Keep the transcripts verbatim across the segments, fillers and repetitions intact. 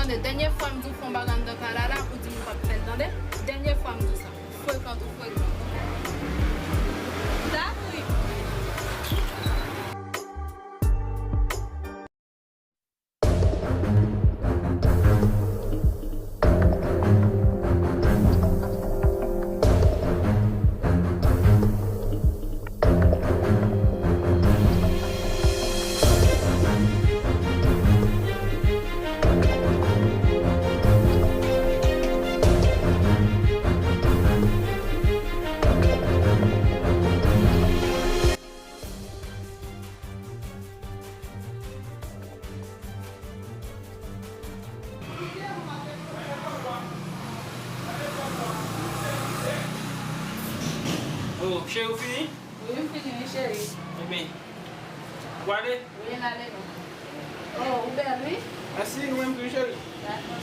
Tande, dènye fwa m di w fè yon bagay anndan kay la la, ou di m ou p ap fè l, tande? Dènye fwa m di w sa. Frekan, tou frekan. Dakri. Oh, cheri, ou fini? Wi, m fini, wi, cheri. Ebyen, ou ale? Wi, n ale, non. Oh, ou bèl, wi. Mèsi, ou menm tou, cheri. Dakò.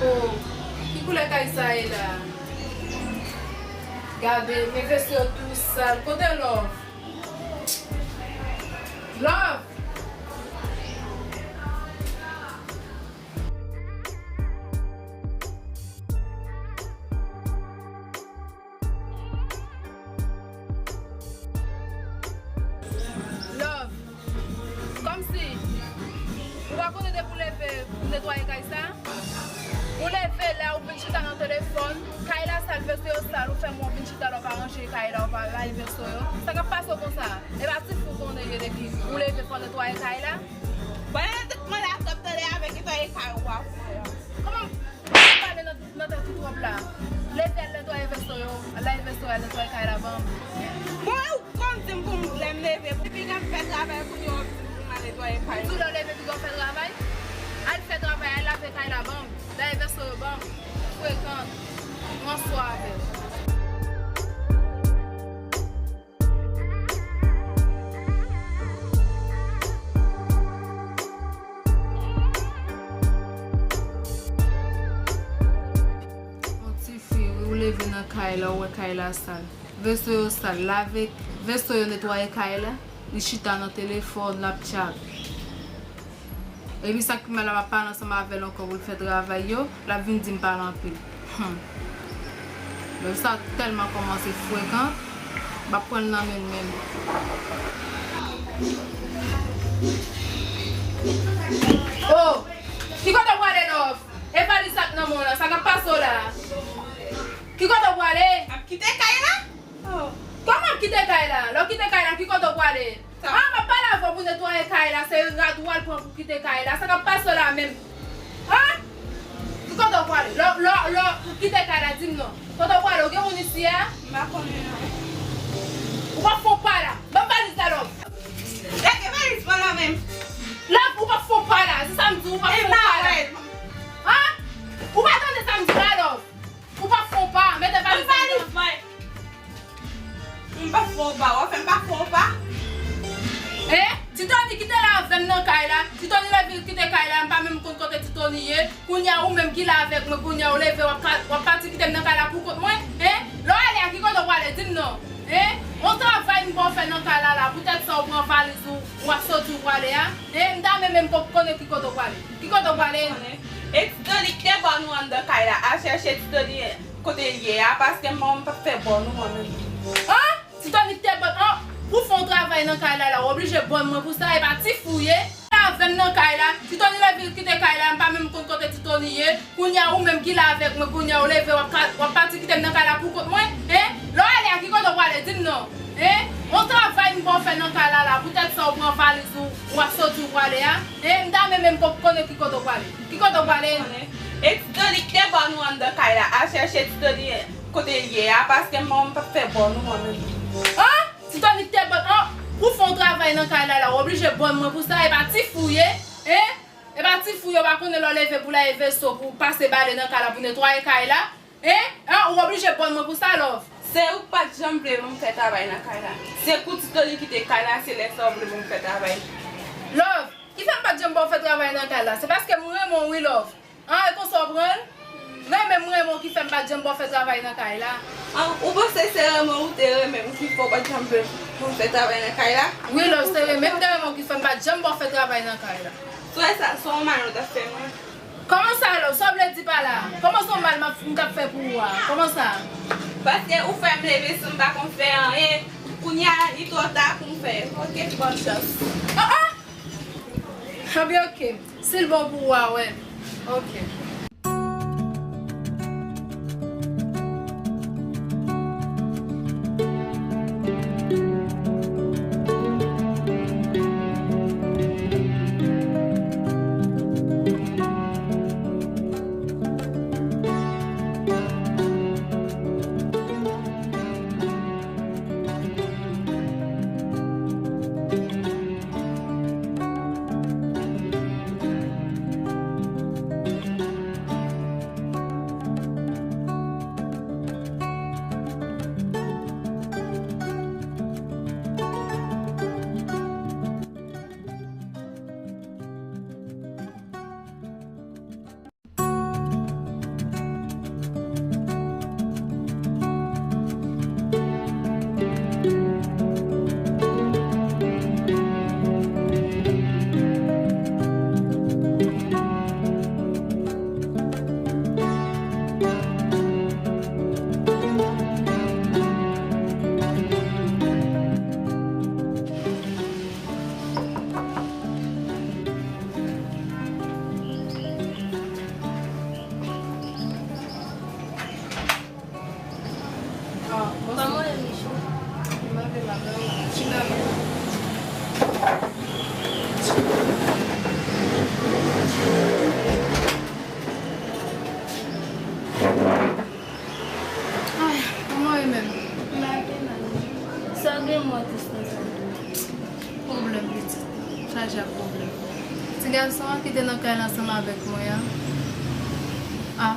Oh, ki koulè kay sa ye la? Gade, men veso yo tou sal. Kote Love? Love! Love, kòmsi ou pa konnen depi w leve pou netwaye kay sa? Ou leve la, ou vin chita nan telefòn, kay la sal, veso yo sal, ou fè mwen vin chita la, ou pa ranje kay la, ou pa lave veso yo. Sa k ap pase w konsa? E pa ti fi w konnen ye depi ou leve fò w netwaye kay la? Bon, e tout mwen la t ap tande avèk netwaye kay ou a. Kòman? Pale nan, nan tèt ou twòp la. Leve al netwaye veso yo. Al lave veso yo, al netwaye kay la ban m. Bon, ou konn di m pou m lè m leve. Piga m fè travay kounye a w ap di m pou m al netwaye kay. Ou di w lè w leve piga w fè travay? Al fè travay, al lave kay la ban m. Lave veso yo ban m. Frekan. Mwen swa avè w. Yon ti fi, wi, ou leve nan kay la, ou wè kay la sal. Veso yo sal, lave veso yo, netwaye kay la, li chita nan telefòn, l ap tchak. Epi sa k pi mal la, m ap pale ansanm avè l ankò pou l fè travay yo, l ap vin di m pale anpil. Hmm. Love sa tèlman kòmanse frekan, m ap pran l nan men l menm. Oh! Ki kote w prale, Love? E valiz sa k nan men w la, sa k ap pase w la? Ki kote w prale? M ap kite kay la. Oh. Kòman w ap kite kay la? Lè w kite kay la, ki kote w prale? Sa. Ah, m ap pale avè w pou netwaye kay la, se rad ou al pran pou kite kay la. Sa k ap pase w la menm? Ah? Ki kote w prale? Lè, lè, lè w kite kay la, di m non. Kote w prale? Ou gen moun isi a? M pa konnen non. Ou p ap fè yon pa la. Ban m valiz la, Love. Lage valiz mwen nan men m. Love, ou p ap fè yon pa la. Se sa m di w, ou p ap fè yon pa la. Ah? Ou pa tande sa m di w la, Love? Ou p ap fè yon pa, mete valiz la. Valiz mwen. M p ap fè yon pa, w ap fè m pa fè yon pa. Hein? Ti Tony ki te la avè m nan kay la. Ti Tony leve kite kay la, m pa menm konn kote Ti Tony ye. Kounye a ou menm ki la avèk mwen, kounye a ou leve, w ap ka, w ap pati kite m nan kay la pou kont mwen, hein? Lè w ale a, ki kote w prale, di m non, hein? On travay m ba w fè nan kay la la, poutèt sa ou pran valiz ou, w ap soti ou prale a, hein? M ta renmen menm ko-, konnen ki kote w prale. Ki kote w prale? Konnen. E Ti Tony ki te ba nou anndan kay la, al chèche Ti Tony kote l ye a, paske m pa fè ba nou an menm. Hein? Ti Tony ki te ban, an, pou fè yon travay nan kay la, la, ou oblije ban mwen pou sa, e pa ti fi w ye. Avè m nan kay la, Ti Tony leve kite kay la, m pa menm konn kote Ti Tony ye. Kounye a ou menm ki la avèk mwen, kounye a ou leve, w ap ka, w ap pati kite m nan kay la pou kont mwen, hein? Lè w ale a, ki kote w prale, di m non, hein? On travay m ba w fè nan kay la la, poutèt sa ou pran valiz ou, w ap soti ou prale a, hein? M ta renmen menm ko-, konnen ki kote w prale. Ki kote w prale? Konnen. E Ti Tony ki te ba nou anndan kay la, al chèche Ti Tony kote l ye a, paske m pa fè ba nou an menm. Hein? Ti Tony ki te ban, an, pou fè yon travay nan kay la la, ou oblije ban mwen pou sa, e pa ti fi w ye, hein? E pa ti fi w ye, ou pa konnen lè w leve pou lave veso, pou pase bale nan kay la, pou netwaye kay la, hein? An, ou oblije ban mwen pou sa, Love. Se ou k pa t janm vle pou m fè travay nan kay la. Se kou Ti Tony kite kay la, se lè sa w vle pou m fè travay. Love, ki fè m pa t janm ba w fè travay nan kay la? Se paske m renmen w wi, Love. An, e konsa w pran l? Renmen m renmen w ki fè m pa t janm ba w fè travay nan kay la. An, ou panse se renmen ou te renmen m ki fè w pa t janm vle pou m fè travay nan kay la? Wi, Love, se renmen m te renmen w ki fè m pa t janm ba w fè travay nan kay la. Sou sa, se yon mal ou t ap fè mwen. Kòman sa, Love? Sa w vle di pa la? Kòman se yon mal m ap, m t ap fè pou ou a? Kòman sa? Paske ou fè m leve san m pa konn fè anyen. Kounye a, li twò ta pou m fè. Ok, bòn chans. Oh, oh! Anben, ok. Si l bon pou ou a, wè. Ok. Deja pwoblèm. Ti gason an ki te nan kay la ansanm avèk mwen an, a,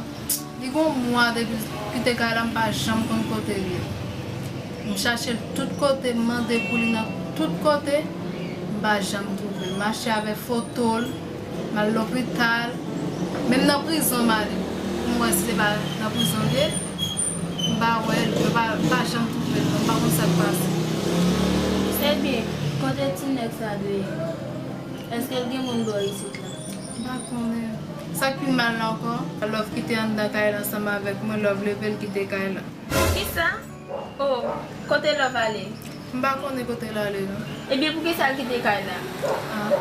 li gon mwa depi l kite kay la, m pa janm konn kote l ye. M chache l tout kote, m mande pou li nan tout kote, m pa janm twouve l. M mache avè foto l, m al lopital, menm nan prizon m ale pou m wè si se pa nan prizon l ye. M pa wè l, m pa, m pa janm twouve l, m pa konn sa k pase. Ebyen, kote ti nèg sa dwe ye? Èske l gen moun bò isit la? M pa konnen. Sa k pi mal la ankò, Love ki te anndan kay la ansanm avèk mwen, Love leve l kite kay la. Kisa? Oh, kote Love ale? M pa konnen kote l ale non. Ebyen, poukisa l kite kay la? Ah.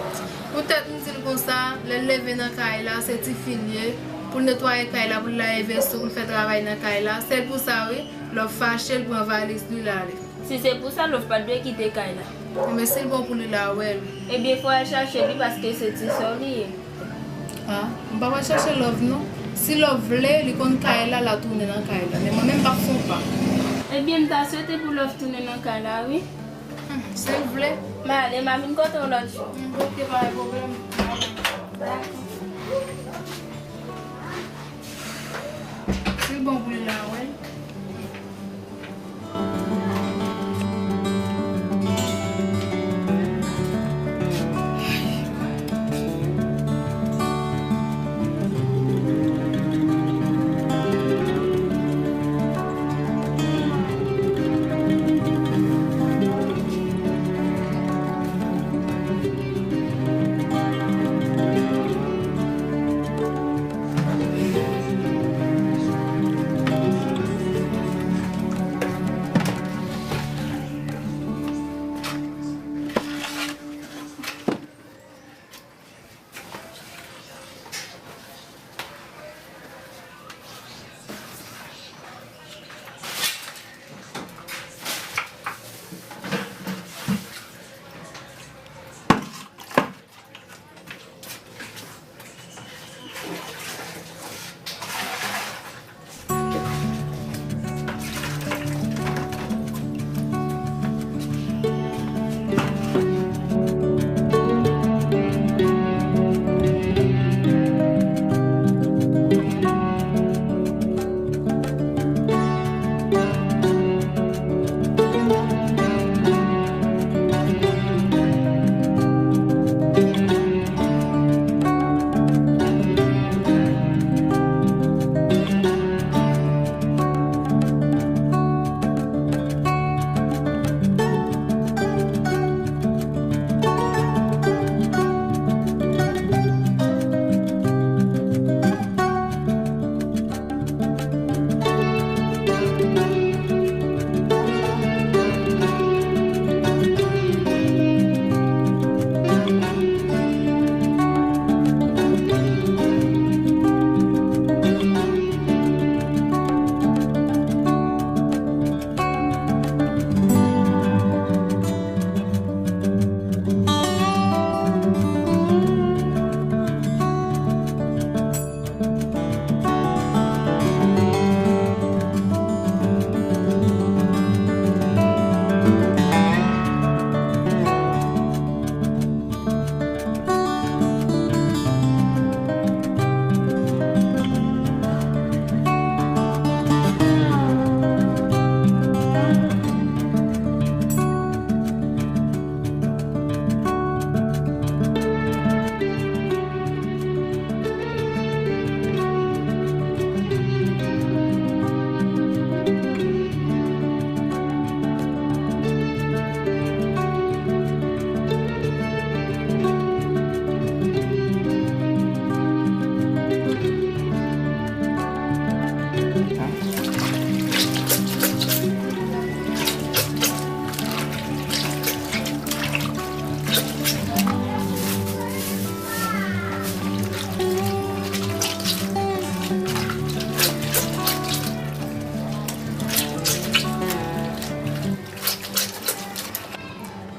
Poutèt m di l konsa, lè l leve nan kay la, se tifi l ye, pou l netwaye kay la, pou l lave veso, pou l fè travay nan kay la. Sèl pou sa wi, Love fache, l pran valiz li, l ale. Si se pou sa, Love pa t dwe kite kay la. Enben, si l bon pou li, l a wè l. Ebyen, fò w al chache li, paske se ti sè w li ye. Ah, m pa pral chache Love non. Si Love vle, li konn kay la, l a tounen nan kay la. Men mwen menm, m p ap fè yon pa. Ebyen, m ta swete pou Love tounen nan kay la, wi. Hmm, si l vle. M ale, m a vin kote w lòt jou. Hmm, ok, pa gen pwoblèm. Dakò. Si l bon pou li, l a wè l.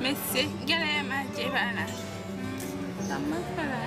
Mesye, genlè manje pa la. Sa m ap fè la?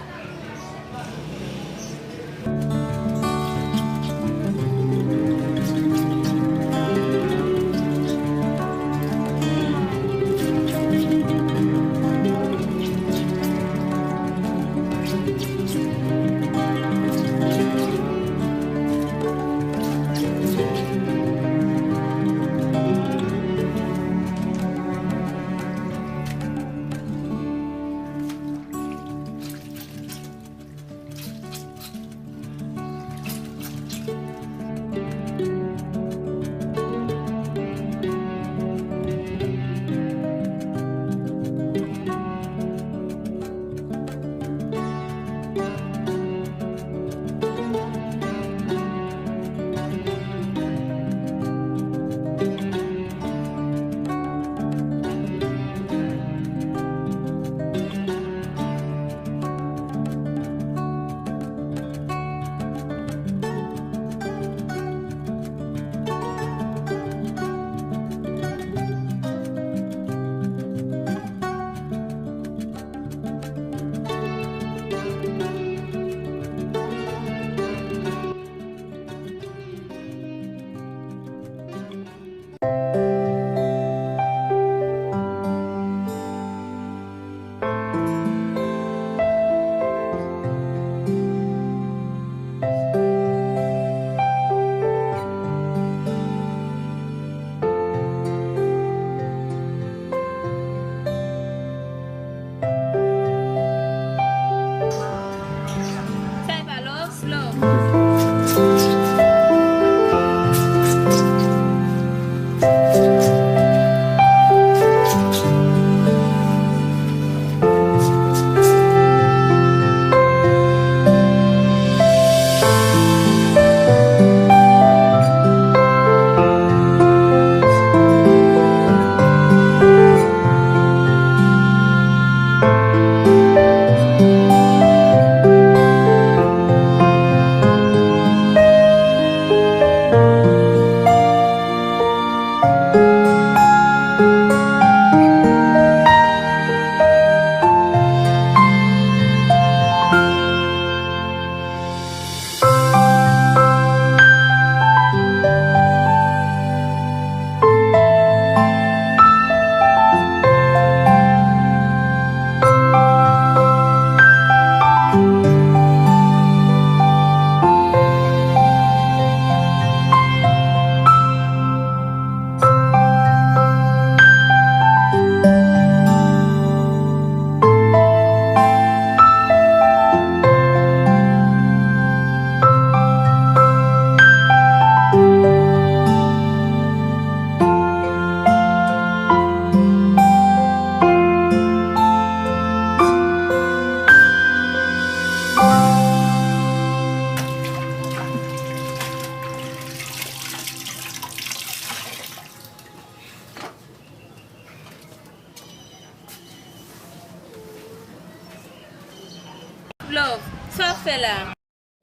Love, sa w ap fè la?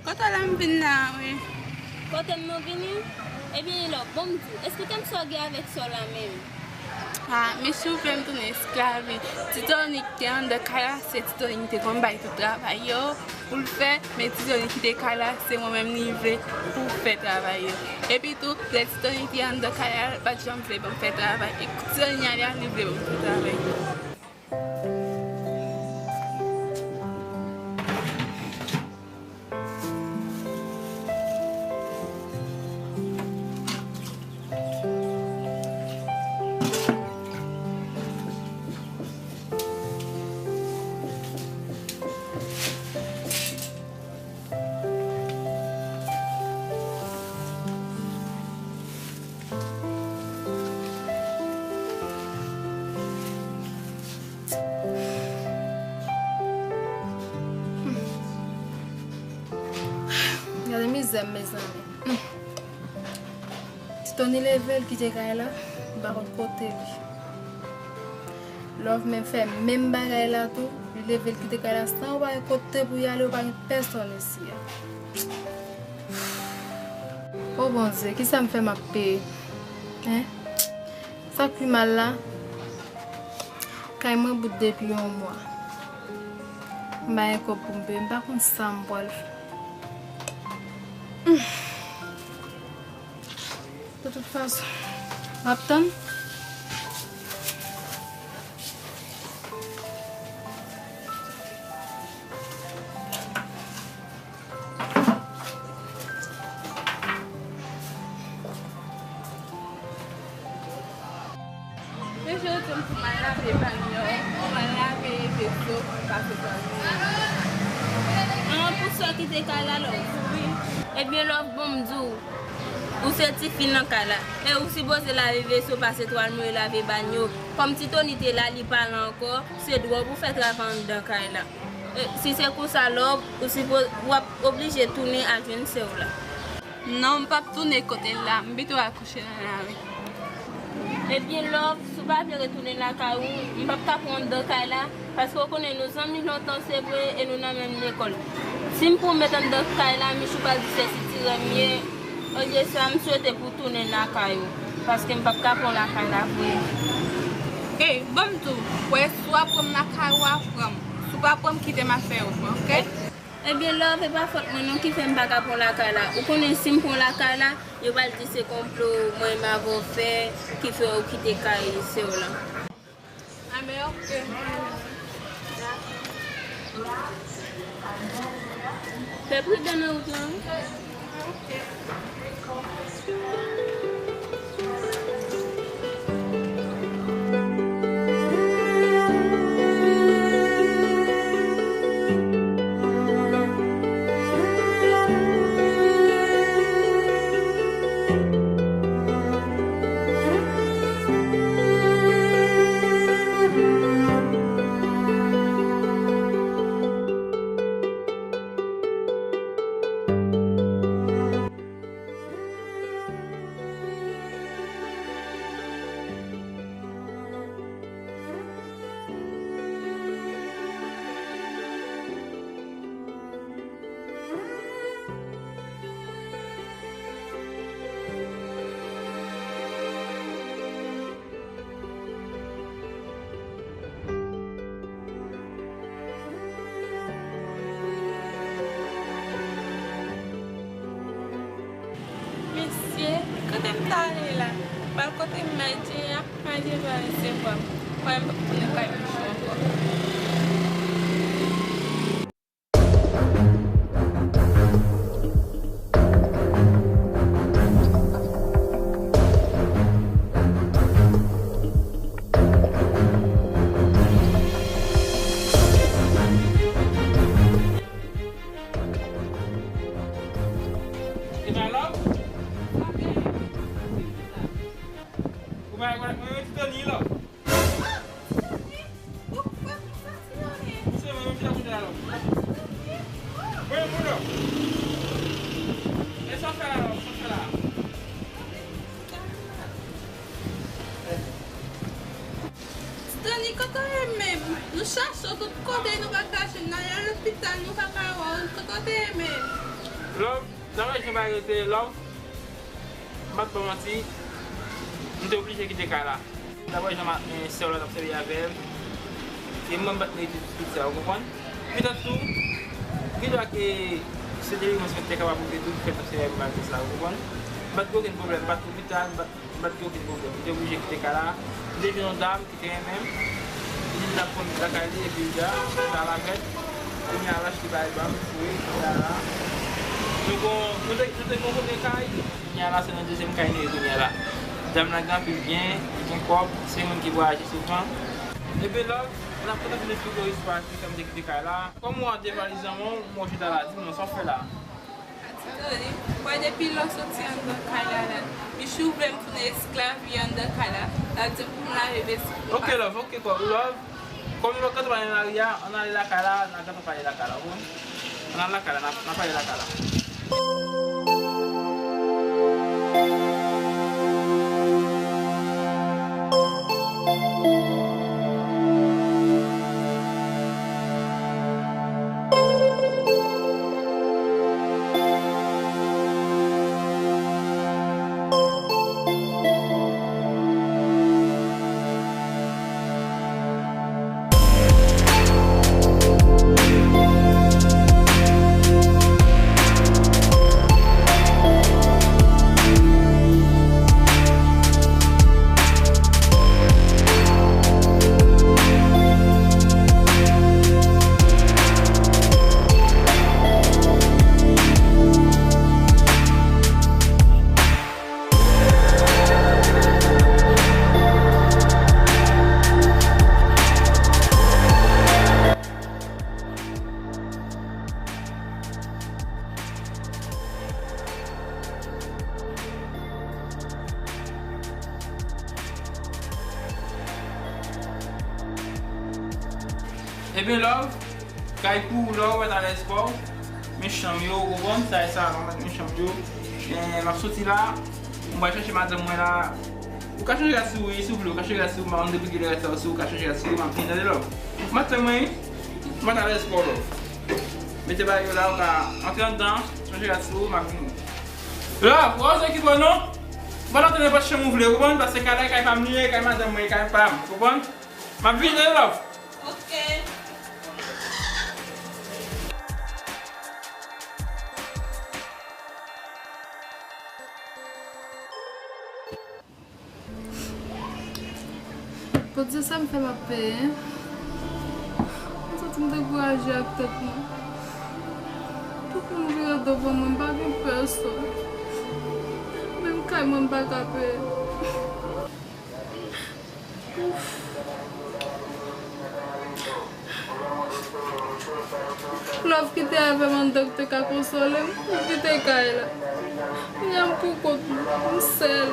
Kote w la m vin la, wi. Kote m nou vini? Ebyen, Love, bon m di w, esplike m sa w gen avèk sè w la menm. Ah, men si w vle m tounen esklav li. Ti Tony ki te anndan kay la, se Ti Tony ki te konn bay tout travay yo pou l fè, men Ti Tony ki te kay la, se mwen menm li vle pou fè travay yo. Epi tou, lè Ti Tony te anndan kay la, l pa t janm vle ban m fè travay. E Ti Tony ale a, li vle ban m fè travay. Gade mizè m, mezanmi. Ti Tony leve, l kite kay la, m pa konn kote li. Love menm fè menm bagay la tou, li leve, l kite kay la san w pa gen kote pou y ale, w pa gen pèsonn isi a. O Bondye, kisa m fè m ap peye? Hein? Sa k pi mal la, kay mwen bout depi yon mwa. M pa gen kòb pou m peye, m pa konn sa m pral fè. De tout fason, m ap tann. Mesye, yo di m pou m al lave banyo, pou m al lave veso, pou m pase twal mwen. An, pou sè ki te kay la, Love? Wi. Ebyen, Love, bon m di w, ou se tifi nan kay la. E ou sipoze lave veso, pase twal mwen, lave banyo. Kòm Ti Tony te la, li pa la ankò, se dwa w pou fè travay anndan kay la. E, si se konsa, Love, ou sipo-, w ap oblije tounen al jwenn sè w la. Non, m p ap tounen kote l la. M pito al kouche nan lari. Ebyen, Love, si w pa vle retounen lakay ou, m p ap ka pran w anndan kay la, paske w konnen nou zanmi lontan, se vre, e nou nan menm lekòl. Si m pran w met anndan kay la, Michou pral di se sitirè m ye. Olye sa, m swete pou w tounen lakay ou, paske m p ap ka pran w lakay la vre. Ey, ban m di w, w wè, si w ap pran m lakay ou a, pran m. Si w pa pran m, kite m ap fè yon pran, oke? Ebyen, Love, e pa fòt mwen non ki fè m pa ka pran w lakay la. Ou konnen si m pran w lakay la, yo pral di se konplo mwen menm avè w fè ki fè w kite kay sè w la. A, men oke. Fè pridan nan wout lan, wi. Mesye, kote m t ale la? M al kote m manje a, manje pa resevwa m. Kwè m p ap tounen kay Michou ankò. E pa Love? Ou pa rekonèt mwen, wi, Ti Tony, Love. Chache w tout kote, nou pa ka jwenn, n ale lopital, nou pa ka wè w, kote w te ye menm? Love, nan rejon pa rete, love. M pa t ba w manti, m te oblije kite kay la. Daprè jan ma, eh, sè w la t ap sèvi avè m, e mwen m pa t merite tout, tout sa, ou konprann? Petèt tou, gen dwa ke se delivrans mwen te kapab pote tou, ki fè l t ap sèvi avè m malgre sa, ou konprann? M pa t gen okenn pwoblèm, m pa t lopital, m pa t M pa t gen okenn pwoblèm. M te oblije kite kay la. M te jwenn yon dam ki te renmen m. Li di l ap pran m lakay li epi l di a, m t al avè l. Kounye a l achte bagay ban m, wi, kounye a la. Nou gon, nou te, nou te gon premye kay, kounye a la se nan dezyèm kay nou ye kounye a la. Dam nan gen anpil byen, li gen kòb, se moun ki vwayaje souvan. Ebyen love, m ap kontan vin eksplike w istwa ki fè m te kite kay la. Kòm ou an de valiz nan men w, m wè w chita la, di m non, sa w fè la? Tande, wè depi lè w soti anndan kay la la, Michou vle m tounen esklav li anndan kay la, l ap di m pou m lave vès pou m. Ok love, ok love. Kòm nou pa gentan pale nan lari a, ann ale lakay la, n a gentan pale lakay la, w konprann? Ann al lakay la, n a, n a pale lakay la. Ebyen love, kay pou ou love, mèt alèz kò w. Men chanm yo, ou konprann, sa e salon, men chanm yo. Eh, m ap soti la, m pral chache madanm mwen la. Ou ka chanje rad sou ou, wi, si w vle, ou ka chanje rad sou ou, m pa konn depi kilè rad sa yo sou ou, ou ka chanje rad sou ou, m ap vin, tande love. Madanm mwen, wi, m pral alèz kò w love. Mete bagay yo la, ou ka antre anndan, chanje rad sou ou, m ap vini. Love, ou pa bezwen kite w non. Ou pa t antre nenpòt chanm ou vle, ou konprann? Paske kay la, kay pa m li ye, kay madanm mwen, kay pa m, ou konprann? M ap vini, love. Ok. Bondye, sa m fè m ap peye? M santi m dekouraje ak tèt mwen. Tout moun vire do ban mwen, m pa gen pèsonn. Menm kay mwen, m pa ka peye. Love ki te avè m anndan ki te ka konsole m, m kite kay la. Kounye a m pou kont mwen, m sèl.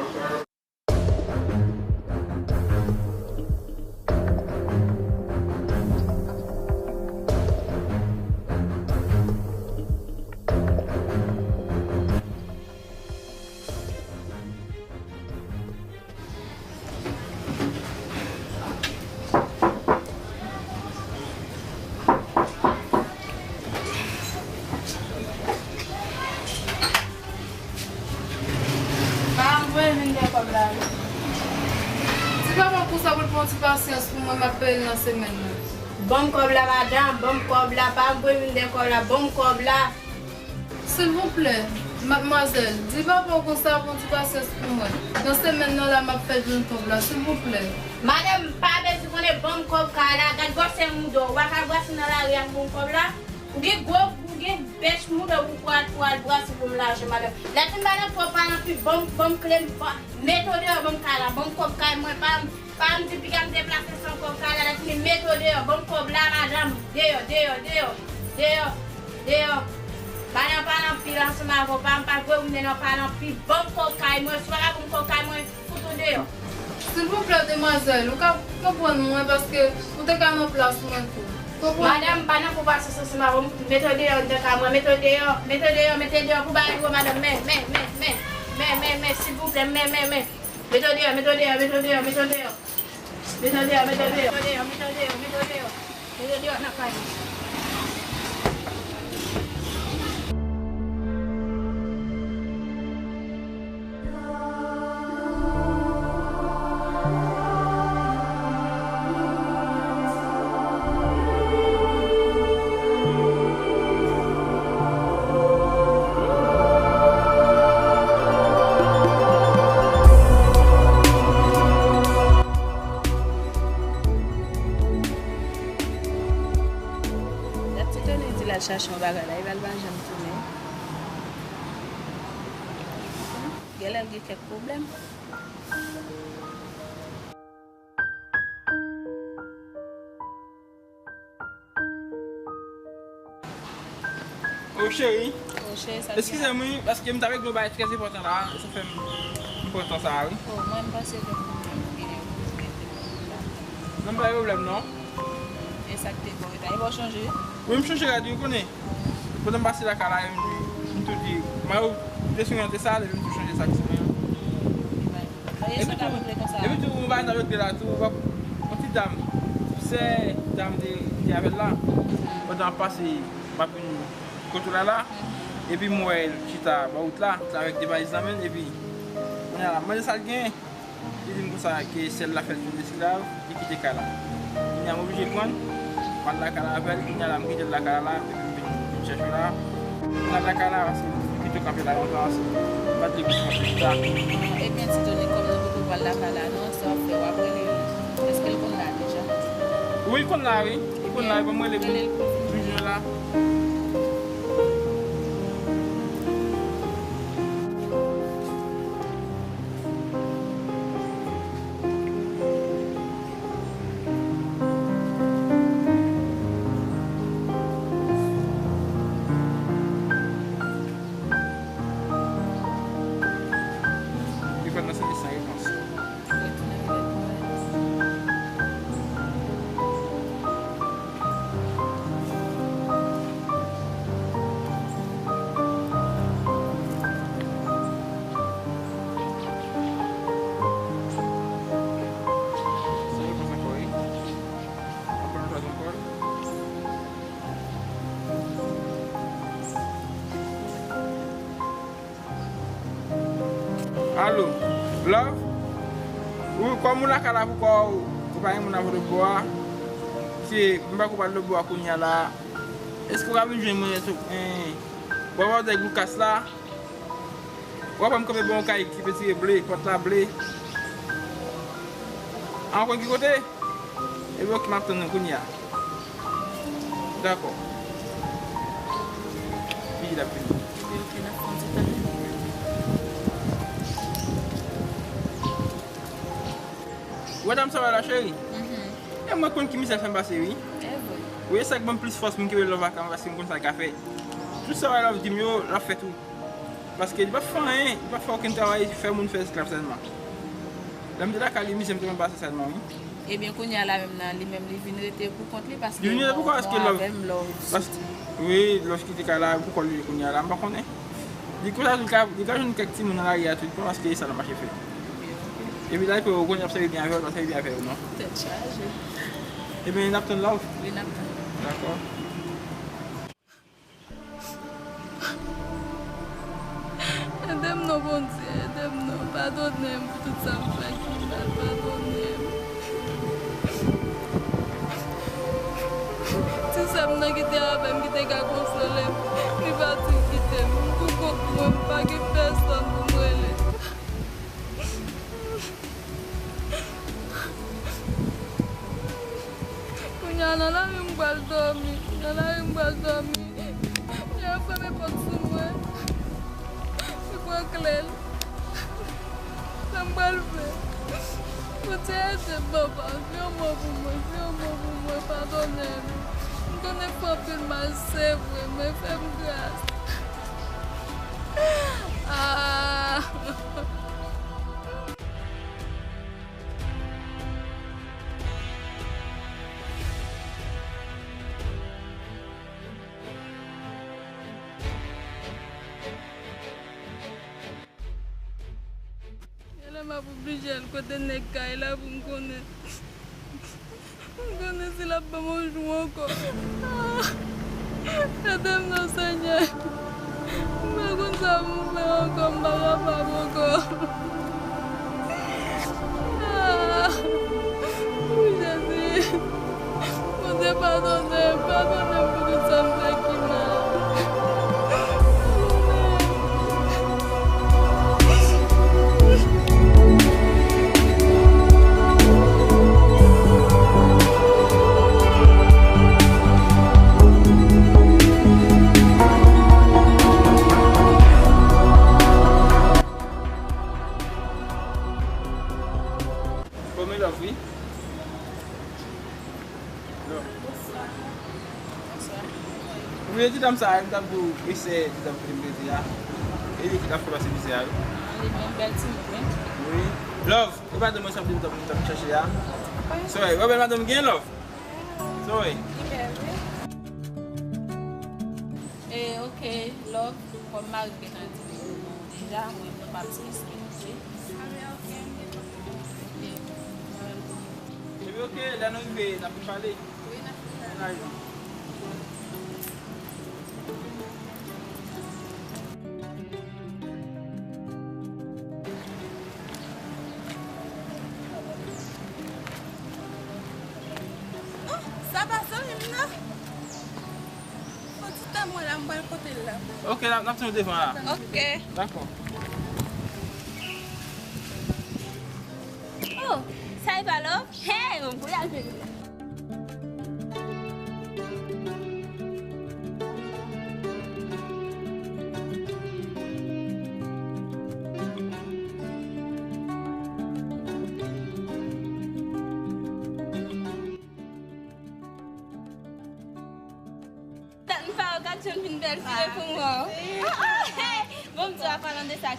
Madanm, voye vin dèyè kòb la wi. Di papa konsa pou l pran ti pasyans pou mwen, m ap peye l nan semèn nan. Ban m kòb la, madanm, ban m kòb la, pa voye vin dèyè kòb la, ban m kòb la. Silvouplè, madmwazèl, di papa w konsa pou w di pasyans pou mwen. Nan semèn nan la, m ap fè l jwenn kòb la, silvouplè. Madanm, pa bezwen konnen, ban m kòb kay la. Gad gwosè mouda w. Ou pa ka brase nan lari a pou ban m kòb la? Ou gen gwo, ou gen bèch mouda w pou al, pou al brase pou m lajan, madanm. Lè fin madanm, fò w pale anpil, ban m, ban m kle m, ban, mete w deyò, ban m kay la, ban m kòb kay mwen, pa m. Pa m di piga m deplase san kòb kay la, lè fini mete w deyò, ban m kòb la, madanm. Deyò, deyò, deyò, deyò, deyò. Madanm, pale anpil ansanm avè w, pa m pa gwe ou mennen w pale anpil, ban m kòb kay mwen, si w pa ka ban m kòb kay mwen, fout ou deyò. Silvouplè, demwazèl, ou ka konprann mwen paske ou te ka nan plas mwen tou. Konprann mwen. Madanm, pa nan konpasyans ansanm avè w, mete w deyò anndan kay mwen, mete w deyò, mete w deyò, mete w deyò, pou bagay dwo, madanm, men, men, men, men, men, men, men, silvouplè, men, men, men. Mete w deyò, mete w deyò, mete w deyò, mete w deyò. Mete w deyò, mete w deyò, mete w deyò, mete w deyò, mete w deyò. Yo deyò nan kay. Dat ti tounen di l al chache yon bagay la, epi l pa janm tounen. Genlè l gen kèk pwoblèm. O cheri, o cheri, sa ki eskize m wi, paske m t ap regle yon bagay trè enpòtan la, sa fè m, m pran tan sa a wi. O, mwen, m panse ke m gen yon pwoblèm la. Non, pa gen pwoblèm non. E sa k te bon, e ta, e bon chanje? Wi, m chanje rad wi, ou konnen. Pandan m pase lakay la, m, m tou di, mayo te sou yon te sal, epi m tou chanje sa ki sou mwen an. Epi tou, epi tou, yon bagay nan regle la tou, w ap, yon ti dam, sè dam te, te avè l la, pandan ap pase, m ap vin kote w la la, epi m wè l chita bò wout la, avèk de valiz nan men l, epi, kounye a la, m mande sa l genyen. Li di m konsa ke sè l la fè l jwenn esklav, li kite kay la. Kounye a m oblije pran l, m al lakay la avè l, kounye a la m kite l lakay la, epi m vin, vin chèche w la. M al lakay la, paske m pito kanpe la lontan, paske m pa t vle pran plis tan. Ebyen, ti Tony, kòm nou poko pral lakay la, non, sa w ap fè, w ap rele li. Èske l konn la deja? Wi, l konn la, wi. L konn la, wi, ban m rele pou, rele l pou vin jwenn la. Li fè nan sèvis san repons. Retounen rele pou mwen. Sa repons ankò, wi. Ankò yon fwa ankò. Alo, love? Ou, kòm ou lakay la pou kò w, ou pa gen moun avè w lòtbò a. Se, m pa kou pral lòtbò a kounye a la. Èske w ka vin jwenn mwen, èske, eh, w ap avèk Lucas la? W ap wè m kanpe bò yon kay ki penti ble, pòt la ble. A, w konn ki kote? Ebyen, oke, m ap tann ou kounye a. Dakò. Vini, l ap vini. Ebyen, oke, n ap fè yon ti tan. Ou wè dam sa w wè la, cheri? Mhm. E mwen konn ki mizè l fè m pase, wi. E vre. Wi, e sa k ban m plis fòs pou m kenbe love ak mwen, paske m konn sa l ka fè. Tout sa w wè love di m yo, l ap fè tou. Paske li p ap fè anyen, li p ap fè okenn travay, fè moun fè esklav sèlman. Lè m te lakay li, mizè m te konn pase sèlman, wi. Ebyen, kounye a la menm nan, li menm, li vin rete pou kont li, paske li vin rete pou kont li, paske love, paske, wi, love kite kay la, pou kò li kounye a la, m pa konnen. Li konn al, li ka, li ka jwenn kèk timoun nan lari a tou, paske e sa l ap mache fè. Epi la, epi ou konnen y ap sèvi byen avè w, l pa sèvi byen avè w, non. Tèt chaje. Ebyen, n ap tann love. Wi, n ap tann. Dakò. Ede m non, Bondye, ede m non. Padone m pou tout sa m fè ki mal, padone m. Ti sè m nan ki te avè m, ki te ka konsole m, li pati kite m. M pou kont mwen, m pa gen pèsòn pou m rele. Kounye a, nan lari m pral dòmi. Nan lari m pral dòmi. Lè yo fèmen pòt sou mwen, li pran kle l. Sa m pral fè? Bondye ede m, papa. Fè yon mo pou mwen. Fè yon mo pou mwen. Padone m. M konnen m fè anpil mal, se vre, men fè m gras. Ah! Genlè m ap oblije al kote nèg kay la pou m konnen. M konnen si l ap ban m yon jou ankò. Ah, ede m non, Senyè. M pa konn sa pou m fè ankò, m pa kapab ankò. Ah, wi, Jezi. Bondye, padone m, padone m pou tout sa m fè ki mal. Bon, men love, wi. Love. Bonswa. Bonswa. Wi, e ti dam sa a, m t ap di w, e se ti dam kote m rete a. E li ki t ap fè pase mizè a, wi. Li menm bèl timoun, wi. Wi. Love, e madanm mwen sa m t ap, m t ap chache a. Sorry, wè bèl madanm gen love. Sorry. Li bèl, wi. E, ok, love, kòm mari m gentan di m deja, mwen menm m ap eskize. Epi, ok, lè nou rive, n ap vin pale. Wi, n ap vin pale. Oh, sa pa zanmi m nan? Fò ti tan mwen la, m pral kote l la. Ok, n ap, n ap tann ou devan la. Ok. Dakò. Oh, sa e pa love? Hey, bon, pou y al jwe li la. Dat m pa wè w, gad jan l vin bèl vire pou mwen. Bon, m di w, an palan de sa.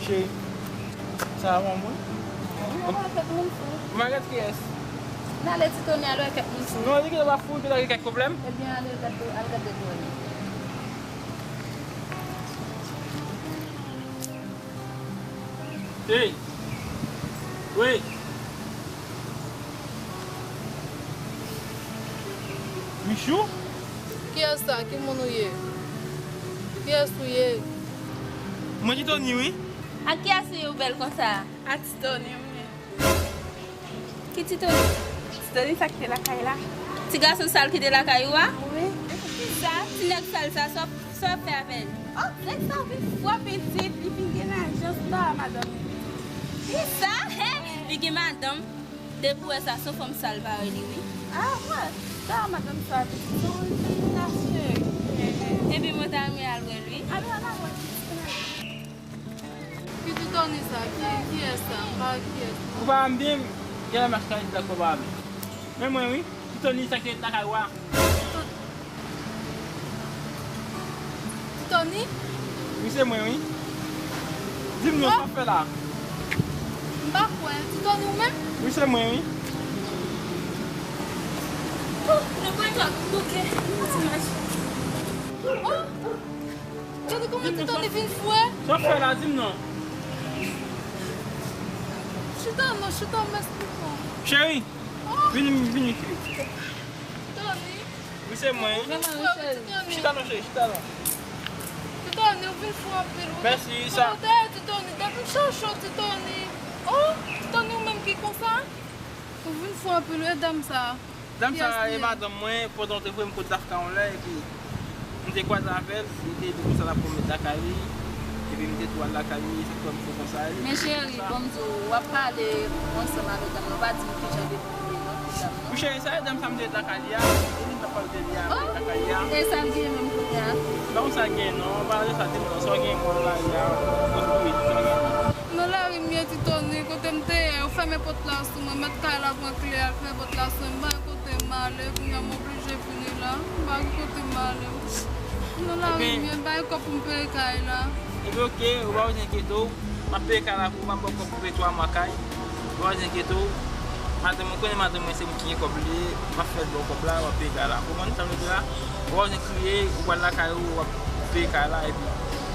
Cheri, sa va, manman? Wi, mwen wè kèk moun fou. Ou pa gad kiyès? N ale Titoni, al wè kèk moun fou. Non, li gentan pa fou, li gentan gen kèk pwoblèm. Ebyen, ale gade, al gade pou wè. Hey! Wi! Michou? Kiyès sa? Ki moun ou ye? Kiyès ou ye? Mwen Titoni, wi. Ak kiyès ou ye ou bèl konsa? Ak Titoni, wi. Ki Titoni? Titoni sa ki te lakay la. Ti gason sal ki te lakay ou a? Wi. Kisa? Ti nèg sal sa, sa w ap, sa w ap fè avè l? Oh, nèg sa vin fou anpil, li vin gen lajan, sa madanm li. Kisa? He, li gen madanm. Depi w wè sa, se yon fanm sal parèy li, wi. Ah, wè. Sa madanm sa, pitit, se yon moun ki ta cheri. Epi mwen ta renmen al wè l, wi. Alò, al wè l. Ki Titoni sa? Ki, kiyès sa? M pa wè kiyès. Ou pa wè m byen, genlè m achte kay li dakò pa avè m. Men mwen wi, Titoni sa ki ret lakay ou a. Titoni? Wi, se mwen wi. Di m non, sa w ap fè la? M pa kwè. Titoni ou menm? Wi, se mwen wi. Oh, le mwen ka bouke. Ti mach. Oh! Gade kòman Titoni vin fou, eh. Sa w ap fè la, di m non. Chita non, chita, m esplike w. Cheri, vini, vini, cheri. Titoni. Wi, se mwen. Vin fou, eh, wi, Titoni. Chita non, cheri, chita non. Titoni, ou vin fou anpil, wi. Mèsi, sa. Kote w te ye, Titoni? Depi m chache w, Titoni. Oh, Titoni, ou menm ki konsa? Ou vin fou anpil, wi, dam sa. Dam sa a e madanm mwen, pandan w te voye m kot Dafka yon lè, epi m te kwaze avè l, li te di konsa l ap pran m met lakay li, epi m te tou al lakay li, se fè m fou konsa. Men cheri, bon, m di w, w ap pale ansanm avèk dam nan, w pa di m kijan de pou w ye non, pou dam nan. Wi cheri, sa e dam sa m te met lakay li a, e li m t ap pale de li a, lakay li a. E sa l genyen menm kounye a? M pa konn sa l genyen non, pa pale de sa, di m non, sa w genyen pou lakay li a, kote w ye, sa w genyen. Nan lari m ye, Titoni, kote m te ye, yo fèmen pòt la sou mwen, mèt kay la pran kle, al fèmen pòt la sou mwen, m pa gen kote m ale, kounye a m oblije vini la, m pa gen kote m ale. Nan lari m ye, m pa gen kòb pou m peye kay la. Ebyen, oke, ou pa bezwen enkyete w, m ap peye kay la pou ou, m ap ba w kòb pou peye twa mwa kay, ou pa bezwen enkyete w. Madanm mwen, konnen madanm mwen se moun ki gen kòb li ye, m ap fè l ba w kòb la, w ap peye kay la. Ou konprann sa m vle di la? Ou pa bezwen kriye, ou pral lakay ou, w ap Peye kay la epi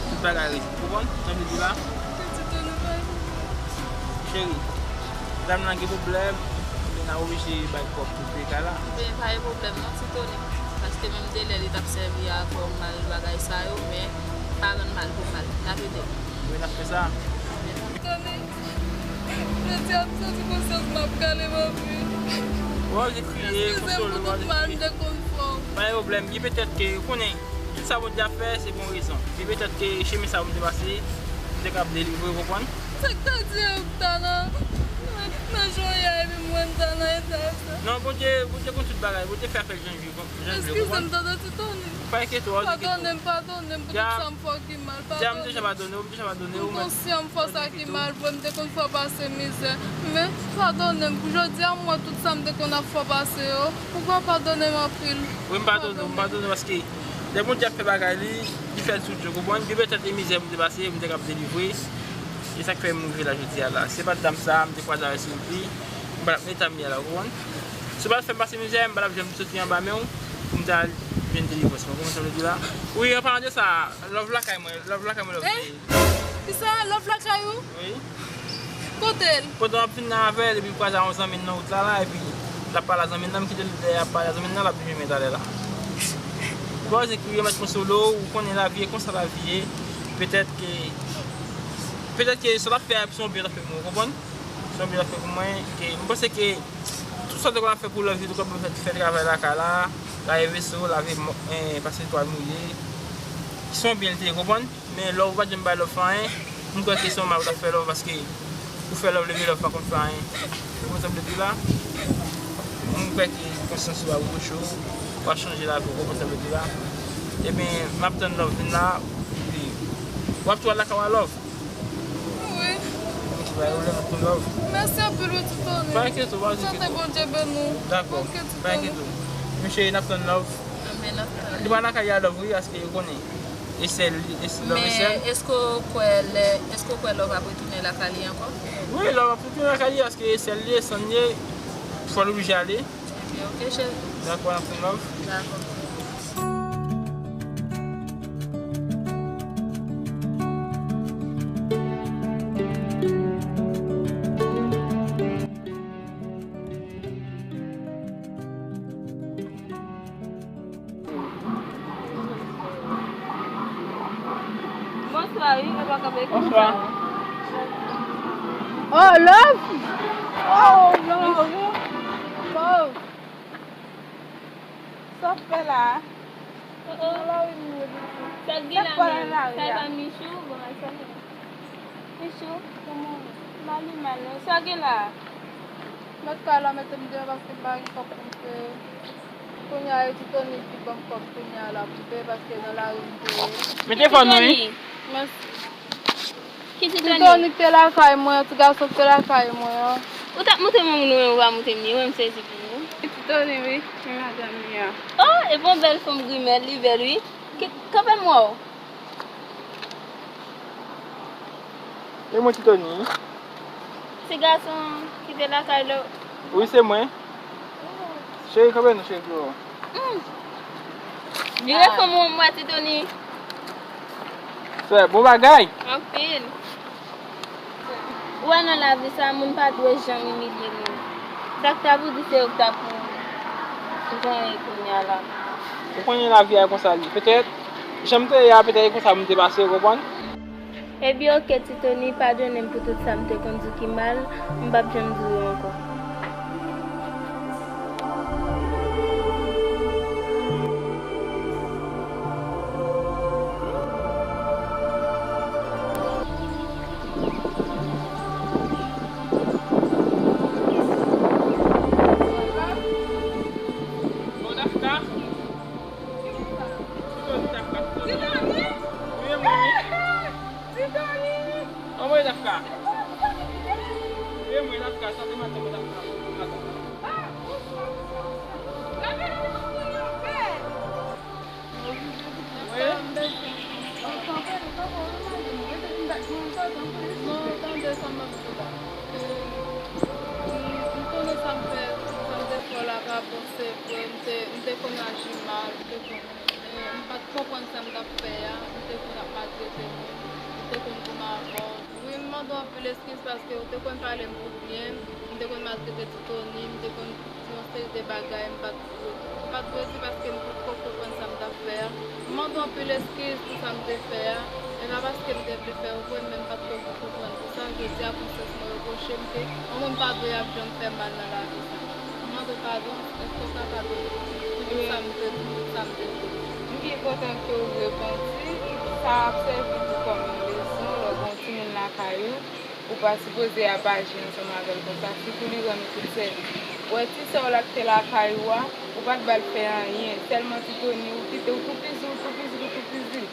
tout bagay redi. Ou konprann sa m vle di la? Tito, nou pa vini. Cheri, dam nan gen pwoblèm, ebyen n a oblije bay kòb pou peye kay la. Ebyen, pa gen pwoblèm non, Tito, paske menm de lè li t ap sèvi avè w mal bagay sa yo, men pa rann mal pou mal. N ap ede w. Wi, n ap fè sa. Tito, jodi a m santi konsyans m ap kale m anpil. Wè w te kriye, konsole w, wè w te kriye. Eskize m pou tout mal m te konn fè w. Pa gen pwoblèm, gen petèt ke, ou konnen, tout sa Bondye ap fè, se pou yon rezon. Gen petèt ke chemen sa pou m te pase, m te kab delivre, ou konprann? Sa k ta di yo ta nan, nan, nan jan w ye a, epi m wè m ta nan eta sa. Non, Bondye, Bondye konn tout bagay, Bondye fè apèl jan l vle, jan l vle, ou konprann? Eskize m, tande Tito. Pa enkyete w, pa enkyete w. Padone m, padone m pou tout sa m fè w ki mal. Padone m. M deja padone w, m deja padone w. M konsyan m fè sa ki mal vre, m te konn fè w pase mizè. Men, padone m pou jodi a, m wè tout sa m te konn ap fè w pase yo. Ou pa padone m anpil. Wi, m padone w, m padone w paske lè Bondye ap fè bagay li, li fè l tou djou, ou konprann? Gen petèt e mizè m te pase, m te kab delivre. E sa k fè m rive la jodi a la. Si se pa t dam sa a, m te kwaze avè l sou wout li, m pa t ap nan eta m ye a la, ou konprann? Si w pa t fè m pase mizè, m pa t ap janm soti anba men w pou m ta al jwenn delivrans mwen. Ou konprann sa m vle di la? Wi, an palan de sa, love lakay mwen, love lakay mwen, love. Eh? Kisa? Love lakay ou? Wi. Kote l? Pandan w ap vin nan avè l, epi l kwaze a yon zanmi l nan wout la, la, epi l ap pale a zanmi l nan, m kite l dèyè ap pale a zanmi l nan, l ap vin men talè la. Bon, se ki remèt konsole w, ou konnen lavi e konsa lavi ye. Petèt ke, petèt ke sa l ap fè a, se yon byen l ap fè pou mwen, ou konprann? Se yon byen l ap fè pou mwen, ke m panse ke tout sa w te konn ap fè pou love li, ou konn ap fè, fè travay lakay la, lave veso, lave mò-, eh, pase twal mouye. Se yon byen l te ye, konprann? Men love ou pa t janm bay love fè anyen, m kwè ke se yon mal ou t ap fè love paske ou fè love, leve love pa konn fè anyen. Ou konprann sa m vle di la? M kwè ke konsyans ou a reproche w, w a chanje lavi w, ou konprann sa m vle di la? Ebyen, m ap tann love vin la, epi w ap tou al lakay w a love. Wi. Ok, pa gen pwoblèm, m ap tann love. Mèsi anpil wi, Tito. Pa enkyete w, pa enkyete w. Swete Bondye beni w. Dakò. Ok, Tito. Pa enkyete w. Mesye, n ap tann love. Anben, n ap tann. Li pa lakay li a love wi, paske yo konnen. E sèl li, e s-, love e sèl. Men èske w kwè lè, èske w kwè love ap retounen lakay li ankò? Wi, love ap retounen lakay li, paske e sèl li, e san l ye, fò l oblije ale. Ebyen, ok, cheri. Dakò, n ap tann love. Dakò. Bonswa, wi, e pa kanpe. Bonswa. Oh, love! Oh, love! Love! Sa w ap fè la a? Oh, oh. Nan lari m ye, pitit. Sa k gen la menm? Sa e pa Michou? Bon, sa k gen la? Michou, kòman w ye? M pa pi mal non. Sa gen la a? Mèt kay la mete m deyò paske m pa gen kòb pou m peye. Kounye a, e Titoni ki ban m kòb kounye a la pou m peye paske nan lari m te ye. Mete fò non, wi. Mèsi. Ki Titoni? Titoni ki te lakay mwen an, ti gason ki te lakay mwen an. Ou t ap montre m yon moun ou menm ou pa montre m li, mwen m sezi pou ou. Titoni, wi, se madanm li a. Oh, epi yon bèl fanm grimèl, li bèl, wi. Ki, kanpe m wè w. E mwen Titoni. Ti gason ki te lakay lè. Wi, se mwen. Cheri, kanpe non, cheri, pou yo. Hmm. Vire fanm ou mwen, Titoni. Sè, bon bagay. Anpil. Ou wè nan lavi sa, moun pa dwe janm imilye moun. Sa k ta pou di se yo k ta pou jan ye kounye a la. Ou konnen lavi a e konsa li. Petèt, jan m te ye a, petèt e konsa pou m te pase, ou konprann? Ebyen, oke, Titoni, padone m pou tout sa m te konn di w ki mal, m p ap janm di w yo ankò. Bon, Dafka. Titoni, Dafka, Titoni. Titoni? Wi, e mwen, wi. Titoni! Anmwey, Dafka. Wi, e mwen, Dafka. Sa se madanm mwen, Dafka. Madanm mwen. Ah, bonswa, bonswa, bonswa. Gade, gade, gade, gade. Wi. Non, tande sa m ap di la. M, m konnen sa m fè, sa m te fè w la pa bon, se vre, m te, m te konn aji mal, m te konn, men M pa t konprann sa m t ap fè a, m te konn ap maltrete moun, m te konn goumen avè w. Wi, m mande w anpil eskiz paske ou te konn pale m pou byen, m te konn maltrete Titoni, m te konn di yon seri de bagay m pa t dwe, m pa t dwe di paske m potko konprann sa m t ap fè a. M mande w anpil eskiz pou sa m te fè a, e pa paske m te vle fè w vre, men m pa t konprann. Pou sa, jodi a, konsyans mwen repwoche m ke yon moun pa dwe ap janm fè mal nan lavi sa. M mande w padon, èske w ka padone m pou tout sa m te di, tout sa m te fè? M byen kontan ke w repanti. Sa ap sèvi tou kòm yon leson. Lè w gen yon timoun lakay ou, ou pa sipoze ap aji ansanm avè l konsa, sitou li rann ou tout sèvis. Ou wè ti sè w la ki te lakay ou a, ou pa t ba l fè anyen. Sèlman Titoni, ou kite, ou toupizi, ou toupizi, ou toupizi.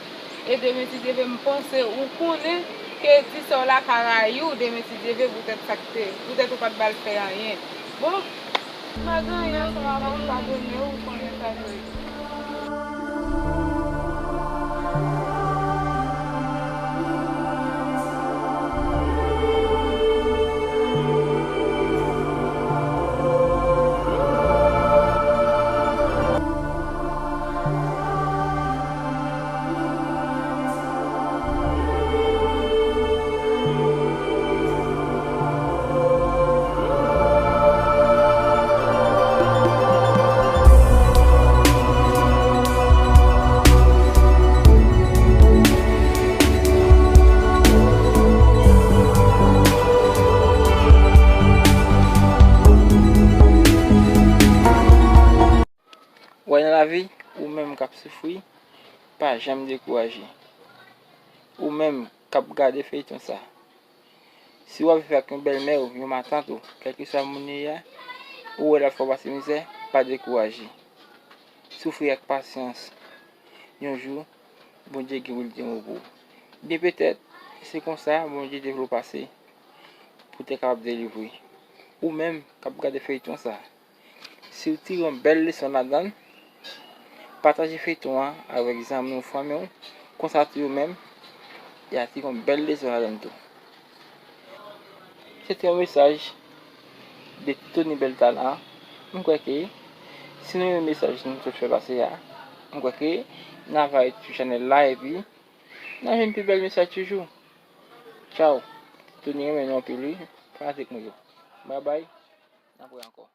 E demen si Dye vle, m panse ou konnen ke ti sè w la ka rayi w demen si Dye vle poutèt sa k te, poutèt ou pa t ba l fè anyen. Bon, m pa gen anyen ansanm avè w, m padone w, ou konnen sa k rete. Wè nan lavi, ou menm k ap soufri, pa janm dekouraje. Ou menm k ap gade feyton sa, si w ap viv ak yon bèlmè w, yon matant ou, kèlkeswa moun li ye a, ou wè l ap fè w pase mizè, pa dekouraje. Soufri ak pasyans. Yon jou, Bondye gen pou l gen yon pou ou. Byen petèt, se konsa Bondye te vle w pase pou te kapab delivre. Ou menm k ap gade feyton sa, si w tire yon bèl leson ladan l, pataje feyton an avèk zanmi w, fanmi w, konsa tou yo menm, y a tire yon bèl leson ladan l tou. Se te yon mesaj de Tony Bèl Talan. M kwè ke si nou renmen mesaj nou sot fè pase a, m kwè ke n a va sou chanèl la epi n a jwenn pi bèl mesaj toujou. Tchaw. Tony renmen nou anpil wi. Fanatik mwen yo. Babay. N ap wè ankò.